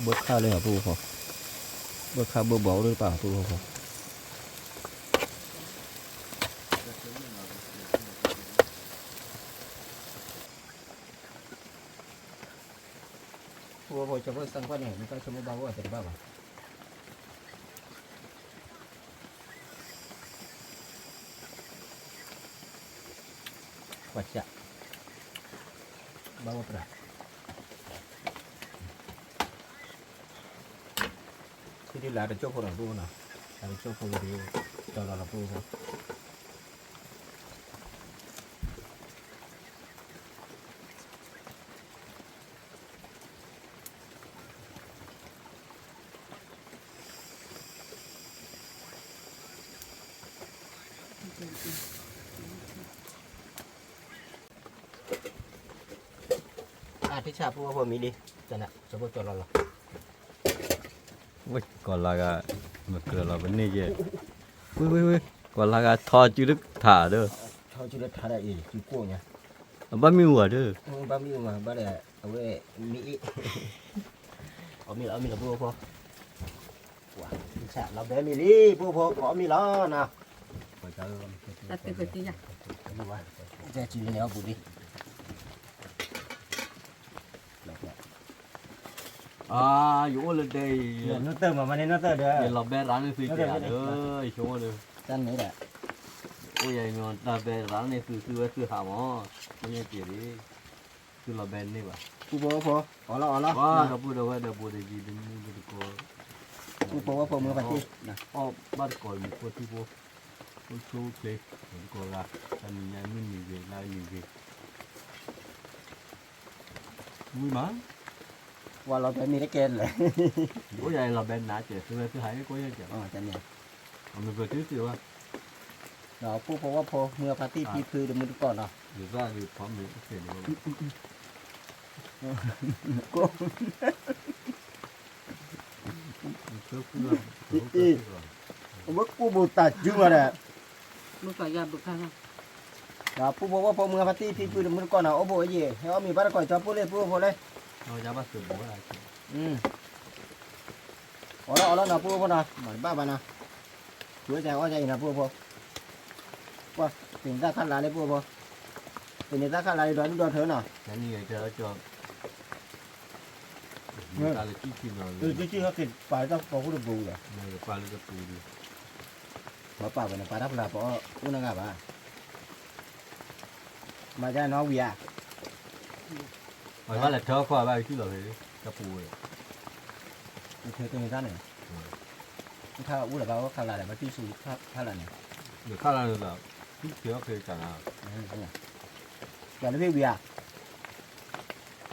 ဘၣ်ခါလၢအပူဖိ, ဘၣ်ခါဘၣ်ဘီအိၣ်လၢတပၤအပူဖိ, ဖိဖိ ကၠီဖိစၢ်ကွၢ်န့ၣ် နတၢ်ဆိကမိၣ်ဘၣ်အိၣ်အတဘၣ်ဘၣ်. ကွၢ်စၢ်, ဘၣ်အိၣ်ပြး, ထံဒ်လၢတကၠိၢ်ဖိနီၤ ပူဖိနီၤ, လၢတကၠိၢ်ဖိဒီး တီၤလီၤလီၤပူဖိ အထံဆးပူဖိမံၤလံ, တနၢ် ကၠီဖိကၠီလီၤလီၤ. ဝဲ ကီၢ်လၤဂၤ မ့ၢ်ကြၢးလီၤပန့ၢ်ယဲၢ်, ဝဲ ဝဲ ဝဲ ကီၢ်လၤဂၤထီၣ်စုလၢထးဒီး, ထီၣ်စုလၢထးဒီးအံၤ စုကိၣ်ညါ, အဘၣ်မ့ၢ်ဝၤဒီး, ဘၣ်မ့ၢ်ဝၤဘၣ်ဒီး အဝဲမ့ၢ်အ့ၣ်, အီၣ်မ့ၤလီၤ အီၣ်မ့ၤလီၤ ပူဖိ, ဝဲ ထံဆးလီၤဘဲမံၤလံ ပူဖိ ကအီၣ်မ့ၤလီၤနီၤ, တၢ်တုၤကတံၢ်ယၤ, ကၠီလီၤန့ၣ်အီၣ်ပူၤလံ. အါ ယအိၣ်လၢဒဲအံၤ, နီၢ်တၢၢ်မး မၤန့ၢ်နီၢ်တၢၢ်ဒီး, ယလီၤဘဲရၤန့ၢ်သုကဲဧါဒီး, ယဆိကမိၣ်ဒီး, တၢ်န့ၣ်ဒီး, အိၣ်ယၤအံၤ တၢ်ဘဲရၤန့ၢ်သု သုဝဲသုဟးမး, ကိၣ်ညါက့ၤလံ, သုလီၤဘဲန့ၢ်ဘၣ်, ပူဖိဖိ အီၣ်လီၤအီၣ်လီၤ, ဒီပုၢ်ဒီဝဲၢ်ဒီး ဘူးဒီးယံၤ တမူတကိး, ပူဖိဖိမုၢ်ဖါတံၢ်, အီၣ်ဘၣ်တကိးမူးဖိထံဖိ, အိၣ်ဆိၣ်အိၣ်ချ့, တကိးဂၤ, တနံၤညါမုၢ်နံၤဂ့ၤ လါနံၤဂ့ၤ ဝံၤမး, ဝဲလီၤဘဲမ့ၢ်တကဲလဲၣ်, အိၣ်ယၤအံၤလီၤဘဲနးကဲး သုဝဲသုဟးအ့ၣ်ကိၣ်ယဲၢ်ကဲး, အမ့ၢ်ပတုၤစ့ၢ်ဝဲ, ဒီးပူဖိဝဲဖိ မုၢ်ဖါတံၢ်ဖံဖုတမူတကိးနီၤ, ယသးဒုးဖီမ့ၤအိၣ်ကဲးန့ၣ်ဝဲ, အဝဲကိၣ်ဘိတၢ်စုမးဒီး, ဒီးပူဖိဝဲဖိ မုၢ်ဖါတံၢ်ဖံဖုတမူတကိးနီၤ အိၣ်ဘိအယံၤ ဟဲအီၣ်မ့ၤဘၣ်တကိးကၠီဖိလံ ပူဖိလံ, အီၣ်လီၤအီၣ်လီၤနီၤ ပူဖိနီၤ မၤတဘၣ်ဘၣ်နီၤ, ဃုအီၣ်ကၠီအီၣ်ကၠီအံၤနီၤ ပူဖိ, ပှၤသ့ၣ်န့ၣ်တၢ်ခးလါလံ ပူဖိ, သ့ၣ်န့ၣ်တၢ်ခးလါလံ ဒီဒူၣ်ဒီထၢနီၤ, တၢ်လၢကံၣ်ဆံနီၤ ကံၣ်ဆံဟဲက့ၤပာ်လၢတၢ်ဖီခိၣ်တဘူးဒီး, ပာ်လၢတပူၤဒီး, ပှၤပာ်ဝဲန့ၣ် ပာ်တၢ်ဖျါပအီၣ်အိၣ်နဂၤဘၣ်, မၤဒ်နီၤဝံၤဧါ, ပှၤဘၣ်လဲၤထၢခီဘၣ်ကထံၣ်လီၤဖဲ တၢ်ပူၤဝဲ, ထၢက့ၤန့ၣ်တၢ်န့ၣ်, ခါအိၣ်လၢဘၣ်အိၣ်ခါလါဒီး ဘၣ်တံၢ်ဆူခါလါန့ၣ်, ခါလါန့ၣ်လီၤ, တံၢ်ဆူအီၣ်ခဲကၢ်နၤ, ကၢ်လၢဖဲဝံၤဧါ,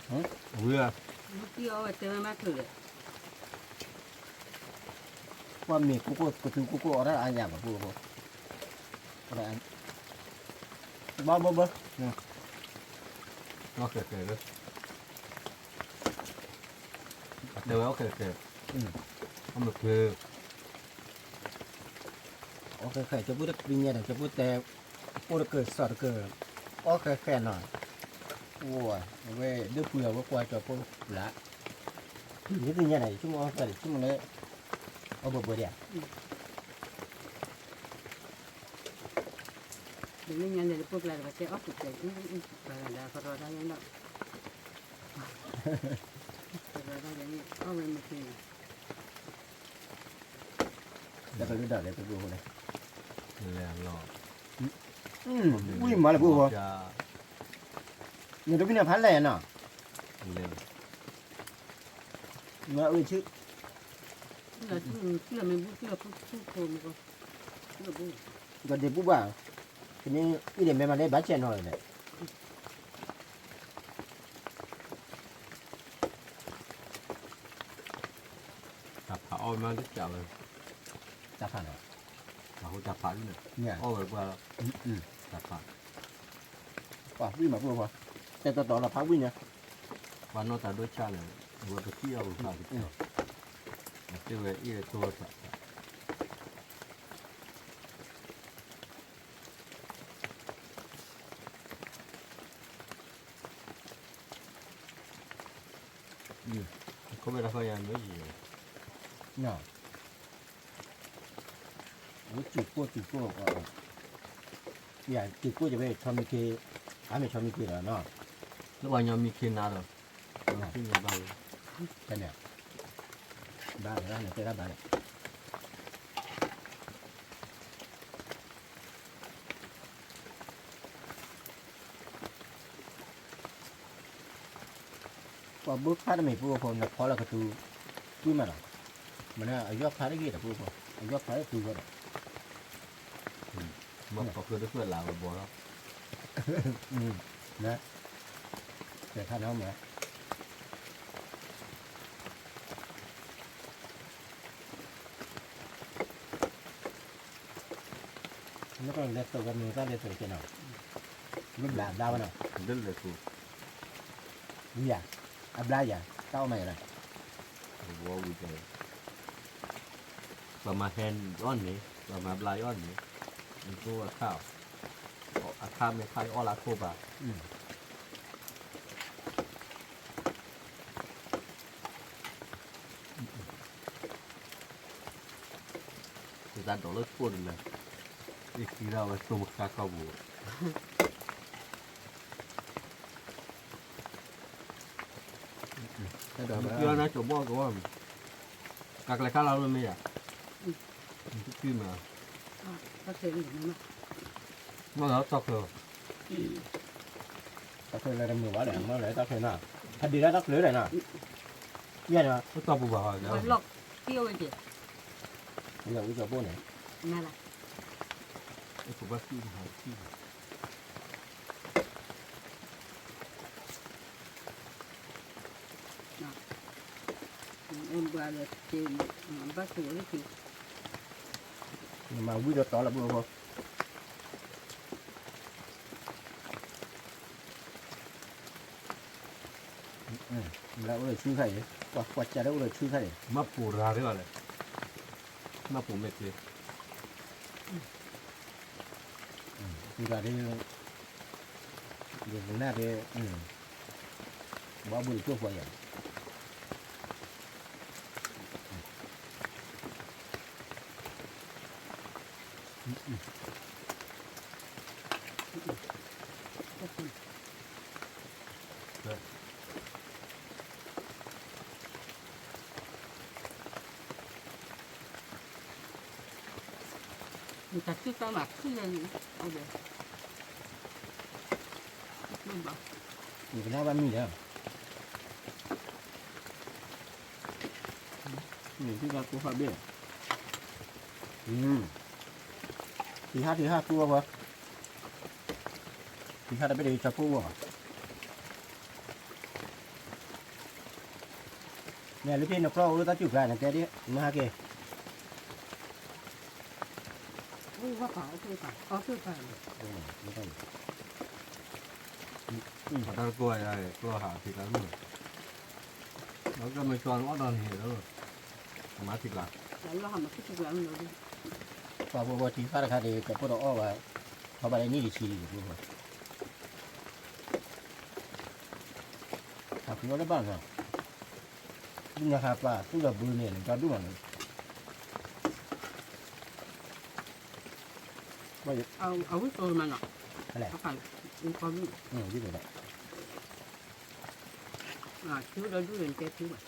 ဝံၤဧါ, ပှၤမ့ၢ်ကိၢ်ကိၢ်ကသူကိၢ်ကိၢ်အီၣ်တၢ်အါညါဘၣ်ဖိ, ဘၣ်ဘၣ်ဘၣ်, အီၣ်ခဲခဲလၢ, အတဲဝဲအီၣ်ခဲခဲ, အီၣ်မ့ၢ်ချ့ အီၣ်ခဲခဲ ကၠီဖိတပျံၤညါဒီး ကၠီဖိတဲ အိၣ်တကၢၢ်စီၣ်တကၢၢ်, အီၣ်ခဲခဲနီၤ, အဝဲဒၢဖုအဝဲကွၢ်ကၠီဖိလၢ်, ဒ်သ့ၣ်ညါန့ၣ် ယဆိကမိၣ်အီၣ်ခဲဒီး ဆိကမိၣ်လၢ အီၣ်ဘၣ်ဘၣ်ဒံးဧါ, ဒ်သ့ၣ်ညါန့ၣ် လၢပှိၢ်ကျါဒီး ပှၤတဲအီၣ်ကဲးကဲး ပှၤဂၤလၢကရီတၢ်ယဲနီၤ, ကရီတၢ်ယဲန့ၣ် အီၣ်ဝဲမ့ၢ်ချ့န့ၣ်, လၢကလုၢ်ဒၣ်လဲၣ် ပှိၢ်ဖိလဲၣ် လဲၤလီၤ, ဝံၣ်မၤလၢပှိၢ်ဖိ, နတဘံၣ်န့ၣ်ဖးလဲၢ်နီၤ, လဲၤ, မ့ၢ်အုၣ်ဆူၣ်, ကဒ့ပူၣ်ဘၣ်, ကန့ၣ်အံၤဒီးမဲမၤလၢဘၣ်ဆဲးနီၤလဲၣ်. တၢ်ဖးအီၣ်မးကစၢ်ဝဲ, တၢ်ဖးနီၤ, တၢ်ဟူတၢ်ဖးန့ၣ်, အီၣ်ဝဲပှၤလီၤ, တၢ်ဖး, ပှၤဝံၣ်မးပှိၢ်ဖိ, တဲတီတီလီၤဖးဝံၣ်န့ၣ်, ပှၤနီၢ်တၢ်ဒိဆါန့ၣ်, ဝဲပထံၣ်အီၣ်ပဖးကစၢ်, အတဲဝဲအ့ၣ်တိၢ်ဝဲဖး ခိၣ်ဘ့ၣ်တၢ်ခီယၤမ့ၢ်ယံၤ, ဝဲစူၤကိၣ်စူၤကိၣ်, ယၤစူၤကိၣ်ယဝဲဆီမံခ့, အါမ့ၢ်ဆီမံခ့လီၤနီၤ, လၢပှၤညီမံခ့နၤဒီး, သ့ၣ်ညါဘၣ်ဝဲ, ဖဲန့ၣ်, ဘၣ်လၢနတဲတၢ်ဘၣ်လဲၣ်. ပှၤဘိခါတမံၤပှိၢ်ဖိ နဖီလၢကတူၤ, တူၤမးလီၤ, မ့ၢ်န့ၣ်အယီၢ်ခါတဂ့ၤဒီးပှိၢ်ဖိ, အယီၢ်ခါတတူၤဝဲဒီး, မ့ၢ်ဖီကျိတဃၢၣ်လၢဝဲဘီလီၤ, တဲခါနီၤမ့ၢ် နကလဲၤသိးဝဲမ့ၢ်တၢ်လဲၤသိးကဲနီၤ, လၢဘျးဘျါဝဲနီၤ, လၢလဲၤသိး, ဝံၤယၤ, အဘျါယၤ, တၢ်အီၣ်မးယၤလီၤ, ဝံၤ, ပှၤမၤဟဲအီၣ်န့ၣ်, ပှၤမၤဘျါအီၣ်န့ၣ်, နကိအခါ, အခါမ့ၢ်ခါအီၣ်လၢခိၣ်ဘၣ် ယသးဒိးလၢခိၣ်တလၢ, ယခံရၣ်ဝဲသိမခါခီပူၤ, ယကၠီဘီၣ်ကဝီၤ, ကကျဲခါလီၤလၢမ့ၢ်ယၤ, ယကမၤ, မ့ၢ်လီၤတီၢ်ချၢ တၢ်ချၢလၢတမုာ်ဘၣ်ဒီး မ့ၢ်လၢတၢ်ချၢနီၤ, ဖးဒံးလၢတၢ်ချၢဒီးနီၤ, ယဲၢ်နီၤ, တၢ်ပူၤဘၣ်ဘၣ်, လီၤဝံၣ်ကၠီဘိၣ်န့ၣ်, ဘၣ်က့ၤ, နမၤဝံၣ်ဒီးတီလၢပှိၢ်ဖိ, လၢအိၣ်ဒီးဆူခါအံၤ, ကွၢ်ကွၢ်ကၢ်ဒီးအိၣ်ဒီးဆူခါအံၤ, မၤပူၤရၤဒ်ဘၣ်လဲၣ်, မၤပူၤမ့ၢ်ကျဲ ပူၤရၤဒ်, ယကနၣ်ဒ်, ဘၣ်ဘူၣ်တကၠိၢ်ပှၤယၤ တၢ်စုတၢ်မၤခုၣ်လၢ, နကနၣ်ဘၣ်မံၤလၢ, မ့ၢ်ထံၣ်ဘၣ်ကိးဖးဘ့ၣ်, ထံဟးထံဟးကိးဝဲ, ထံဟးတဘ့ၣ်ဒီးယဆီဖိဝဲ, မ့ၢ်လၢဖဲနကျီၢ်အိၣ်လၢတၢ်စူၢ်ကျါ နတဲဒ် မဟါက့ၤ တၢ်တကိးဝဲ ကျီၢ်ဟးထံကျါမုၢ်, ဒီးကမ့ၢ်ကၠီအီၣ်ဒီးန့ၣ်လီၤ, မၤထံကျါ, ပှၤဖိဖိထံခါတခါန့ၣ် ကဖိဒီးအီၣ်ဝဲ, ထီၣ်ဘၣ်လၢနံၣ်တဆံလံ ဖိဖိ, ဟးဖုးအီၣ်တဘၣ်နီၤ, ဒုးနဟးပာ် သူၣ်ဒီးဘုန့ၣ် နကဒူၣ်မးန့ၣ် အဝံၣ်တိၤမးနီၤ, ဝံၣ်တိၤဒၣ်, ထံဒီးဒူၣ်န့ၣ် တဲထံဘၣ်,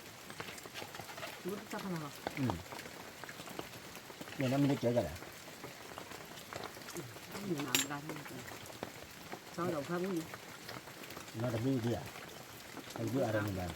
ဘုတၢ်ခါလီၤ, န့ၣ်နမ့ၢ်တကဲကြလဲၣ်, နဘျါ, ဆီဒီးဖးမုၢ်, နီတဘုဒံးဧါ, တဘုအါဒီးန့ၣ်ဘၣ်.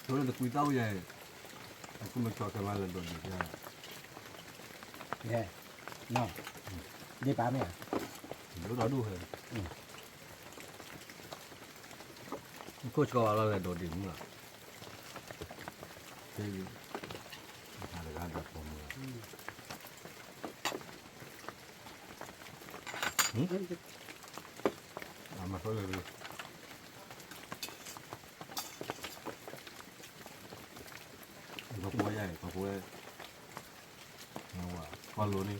ဆိလၢတကွံသၣ်အိၣ်ယၤအံၤ, အခိၣ်မဆီခဲမးလဲၤဒိးဒံး, ဒ့ၣ်ပာ်မ့ၢ်ဧါ, ဒိၣ်ဒီဒူၣ်ဟဲ, ခိၣ်ဆီဘၣ်လီၤလဲၤဒိးဒံးမုၢ်လီၤ, တဂၤဒီးပိာ်မုၣ်လီၤ. အမၤဆိလၢ, ကီၢ်ဖိဝဲယၤအံၤ, ကီၢ်ဖိဝဲ, ကီၢ်လိၤန့ၣ်,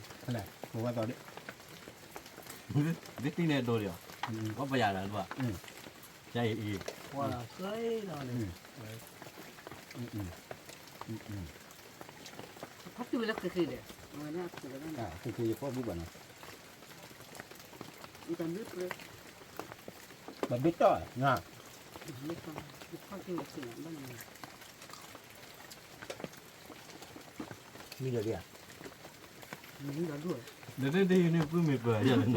ဒ်တံၢ်န့ၣ်ဒိးဒံးအီၤ, ကီၢ်ပယၤလၢၤဘၣ်, ယအံၤအံၤ, ဃ့လီၤန့ၣ်, ဖးတုၤဝဲလၢဃ့ဃ့ဒီး, ဃ့ဃ့ယဖီၣ်ဘူၣ်ဘၣ်နီၤ, ဘၣ်ဘ့ၣ်တီၢ်, မံဒီးဒ်ဧါ, ဒ်ဒ်န့ၣ်ပုၢ်မ့ၢ်ပၢၤယၤလၢနၤ,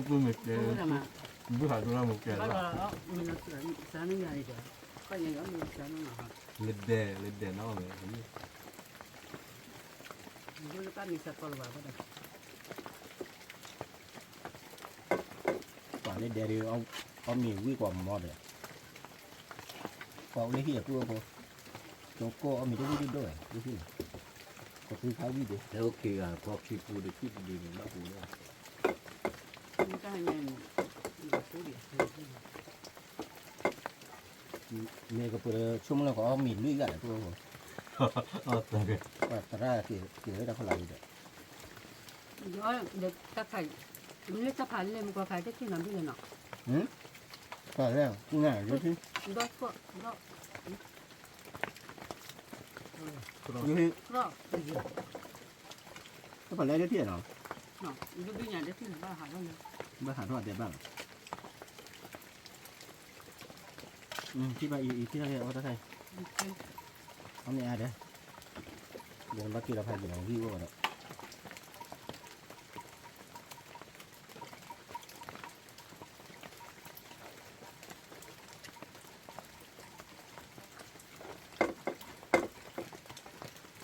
ပုၢ်မ့ၢ်ကဲ, ဘုဟးဒိၣ်လၢမ့ၢ်ကဲလီၤ, လဒဲလဒဲနီၢ်ဝဲ, ပှၤလၢဒဲဒ်, အီၣ်မ့ၤဝံၣ်ကွၢ်မီဒီး, ပှၤအိၣ်လၢဟံၣ်အပုၢ်အဖိ, ကၠိကိၣ်အီၣ်မ့ၤတဝံၣ်ဒိၣ်ဒိၣ်ဝဲ, လၢဟံၣ်န့ၣ်, ကသူဖးဝံၣ်ဒီး, လၢအိၣ်ခံဂၤဖီခံပူၤဒီးခံပူၤန့ၣ် ဘၣ်ပူၤလီၤ. မ့ၢ်ကပှဲၤဆိကမိၣ်လၢကအီၣ်မ့ၤလွံၢ်ဂၤဒီး ပှၤသရၣ်က့ၤဝဲတၢ်ဖီလာ်ဒီး, တၢ်ဖး, မ့ၢ်လၢတၢ်ဖးလဲၣ် မ့ၢ်ကွၢ်ဖးတထံၣ်နီတဘ့ၣ်လဲၣ်နီၤ, ဖးလဲၣ်, ဒီး, တၢ်ဖးလဲၣ်တထံၣ်နီၤ, ဘၣ်ဟးထီၣ်ဒဲးဘၣ်လီၤ. ထံၣ်ဘၣ်အံၤ, အံၤထံၣ်တၢ်ကဲအီၣ်တၢ်ခါအံၤ, အီၣ်မ့ၢ်အါဒဲး, ဒီးဘၣ်က့ၤလီၤဖးက့ၤလီၤ ဝံၣ်အိၣ်ဒီး, တၢ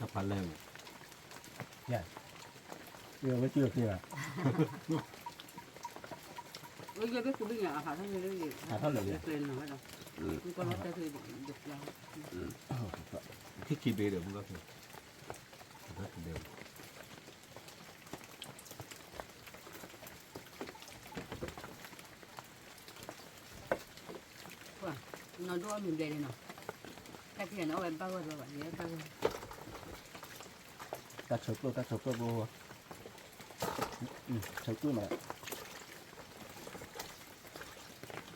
်ဖးလဲၢ်န့ၣ်, ယ, ယဝဲက့ၤက့ၤလီၤ, ဟးထီၣ်လၢာ်လံ, ထံၣ်ခံဘ့ၣ်ဒီးမုၢ်ကီၢ်, နီၢ်ဒိၣ်အီၣ်မ့ၤဘျဲၣ်န့ၣ်နီၤ, တၢ်ခံဂၤန့ၣ် အီၣ်ဝဲဘၣ်ဂီၢ်ဘၣ်ဘၣ်, ယဲဘၣ်ဂီၢ်, တၢ်ဆၢကျိၣ်တၢ်ဆၢကျိၣ်ဘိ, ဆၢကျိၣ်မး,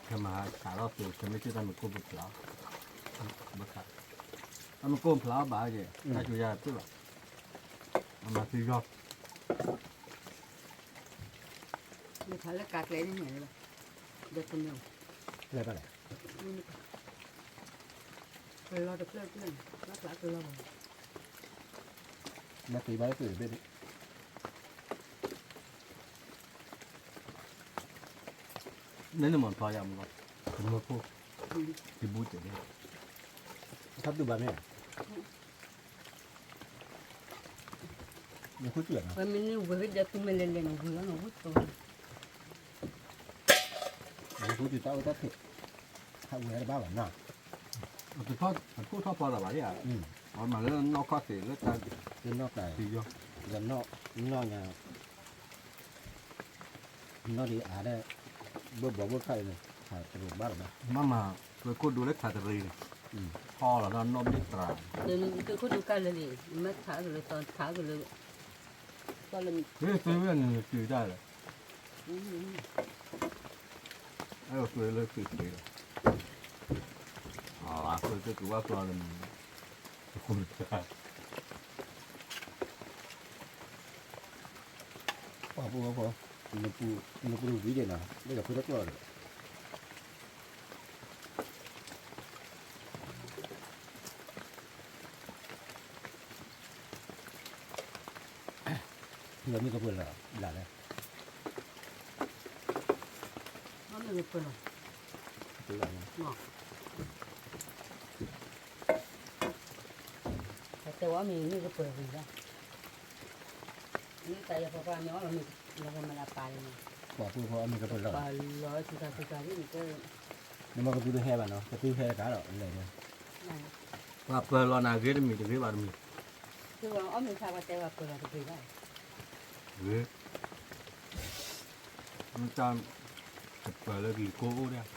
ခဲမၤဆးထီၣ်သုး ခဲမ့ၢ်ကၠိတၢ်မ့ၢ်ကိၢ်ပဖျါ, ဘၣ်ဆး, တၢ်မ့ၢ်ကိၢ်ဖျါအီၣ်ဘၣ်က့ၤ တၢ်ကၠိယၤတဖျၢၣ်ဘၣ်, အမၤသံယီၢ် မ့ၢ်ဖးလၢကးကျဲန့ၣ်မ့ၢ်လၢၤဘၣ်, ဒီးတမ့ၢ်, လဲၤဘၣ်လဲၣ်, ကလီတဖျၢၣ်တဖျၢၣ်န့ၣ် ဘၣ်ဖျါကလီဘၣ်, ဘၣ်သ့ဘၣ်လၢသုးတဘ့ၣ်န့ၣ်, မ့ၢ်နမၤဖျါယၤမ့ၢ်လီၤ, တမၢဖိ, တဘူၣ်တၢ်န့ၣ်, ထီၣ်တူၢ်ဘၣ်မ့ၢ်ဧါ နဃုစံၣ်လီၤ, ဝဲမ့ၢ်န့ၣ်ဝဲဒၣ်သူမ့ၢ်လဲၤလဲၤန့ၣ် ဝံၤလီၤန့ၣ် ဝံၣ်တိၢ်, နဃုစံၣ်တၢ်အိၣ်တၢ်ဖံး, ဟးဝဲတဘၣ်ဘၣ်နီၤ, အထူၣ်ထီၣ်ဖီသးဘၣ်ဒ်ဧါ, ပှၤမၤလၢနီၢ်ခီၣ်သ့ၣ်လၢတၢ်, လၢနီၢ်ကါ, လၢနီၢ်ညါ နီၢ်ဒံးအါဒီး, ဘၢဘီဘၢခၣ်အံၤန့ၣ်, ခးတရံးဘၣ်လီၤဘၣ်, မ့ၢ်မၤ, ပခိၣ်ဒိလၢခးတရံးန့ၣ်, ထီလီၤဒီးနီၢ်ဘ့ၣ်တြၤ, ပခိၣ်ဒိကၢ်လၢလံ, မ့ၢ်ခးကလၢသီခးကလၢ, သီလၢမံၤ, မ့ၢ်သ့ဝဲန့ၣ်တုၤတၢ်လၢ, အဲၣ်ဒိးဃုလၢသုးဃ့လီၤ, အဃုသုးကဝၣ်ကျီန့ၣ်, ပှၤဖိဝဲဖိ, နပူၤတဝံၤဒံးနီၤ လၢယဃုတကျီၢ်ဒီး ယမ့ၢ်ကပၢၢ်လီၤဘျးလဲၣ်, မ့ၢ်ကပၢၢ်လီၤ, ကပၢၢ်လီၤ, တဲဝဲမ့ၢ်မ့ၢ်ကပၢၢ်ဂ့ၤလီၤ, မ့ၢ်တၢ်ယၤပှၤပှၤမ့ၢ်အီၣ်လီၤမ့ၢ်လီၤဂၤမၤလၢပာ်လီၤ, ပှၤဖိဖိအီၣ်မ့ၢ်ကပၢၢ်လီၤ, ပာ်လီၤစူၤတၢ်စူၤတၢ်ဒ်န့ၣ်ကဲ, နမ့ၢ်ကသူတဟဲဘၣ်နီၤ ကသူဟဲတဂၤလီၤလဲၣ်, ပှၤပၢၢ်လီၤနၤဂ့ၤတမံၤတဂ့ၤဘၣ်တမံၤ, အီၣ်မ့ၢ်ဆါပှၤတဲပှၤပၢၢ်လီၤတဂ့ၤဘၣ်, ဂ့ၤ, မ့ၢ်တၢ်, ကပၢၢ်လၢကလံၤကိအိၣ်ဒၣ်, လၢ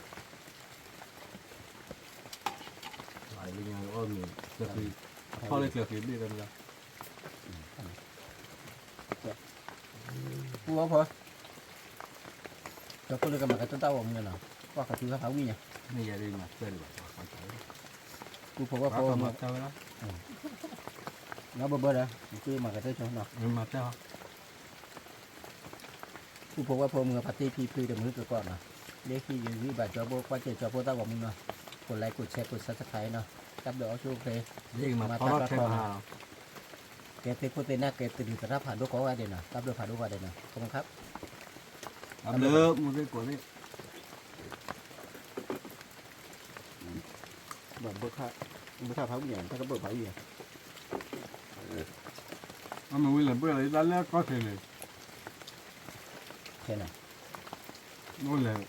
ညါအီၣ်မ့ၢ်, ထီၣ်လၢကျဲဃ့ဘ့ၣ်တမံၤလီၤ ပူဖိဝဲဖိ, ကဖိလၢကမၤကတၢၢ်တၢ်ဂီၤမူန့ၣ်နီၤ, ကွၢ်ဃီၤထူဃီၤဖးဝံၣ်ညါ, မ့ၢ်ယဲဒၣ်မၤတၢၢ်ဒံးဘၣ်, ပူဖိဝဲဖိမၤတၢၢ်ဝဲလီၤ, နီၢ်ဘၢဘၢဒီး နသုမၤကတၢၢ်ဆိနီၤ, မၤတၢၢ်, ပူဖိဝဲဖိမုၢ်ဖါတံၢ်ဖံဖုတမုၢ်ကကီးနီၤ, လၢခံယဂံၢ်ဘၣ်ကၠီဘိကွၢ်စၢၤကၠီဖိတၢ်ဂီၤမူနီၤ, ကိးlikeကိးshareကိးsubscribeနီၤ, တၢ်ဘျုးအီၣ်ဆူၣ်အိၣ်ချ့, မၤထီၣ်ထီၣ်ခဲမး ကဲသ့ၣ်ခိၣ်သ့ၣ်နၢ်ကဲသရူးသရၣ်ဖးဒိၣ်ကိးဂၤဒဲးနီၤ, တၢ်ဘျုးဖးဒိၣ်ဂၤဒဲးနီၤ, ခီမ့ၢ်ခါ, တၢ်ဘျုး, မူသ့ၣ်ကိးသ့ၣ်, ဘၣ်ဘၣ်ခါ, ဘၣ်ခါဘၣ်ဖးဝံၣ်ယၤ, အမ့ၢ်ဝံၤလဲၤဘၣ်လီၤတၢ်လၢကီၢ်ချ့န့ၣ်, ခဲန့ၣ်, အိၣ်လဲၤ,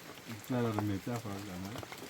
တဲလီၤတမ့ၢ်တၢ်ဃီၤန့ၣ်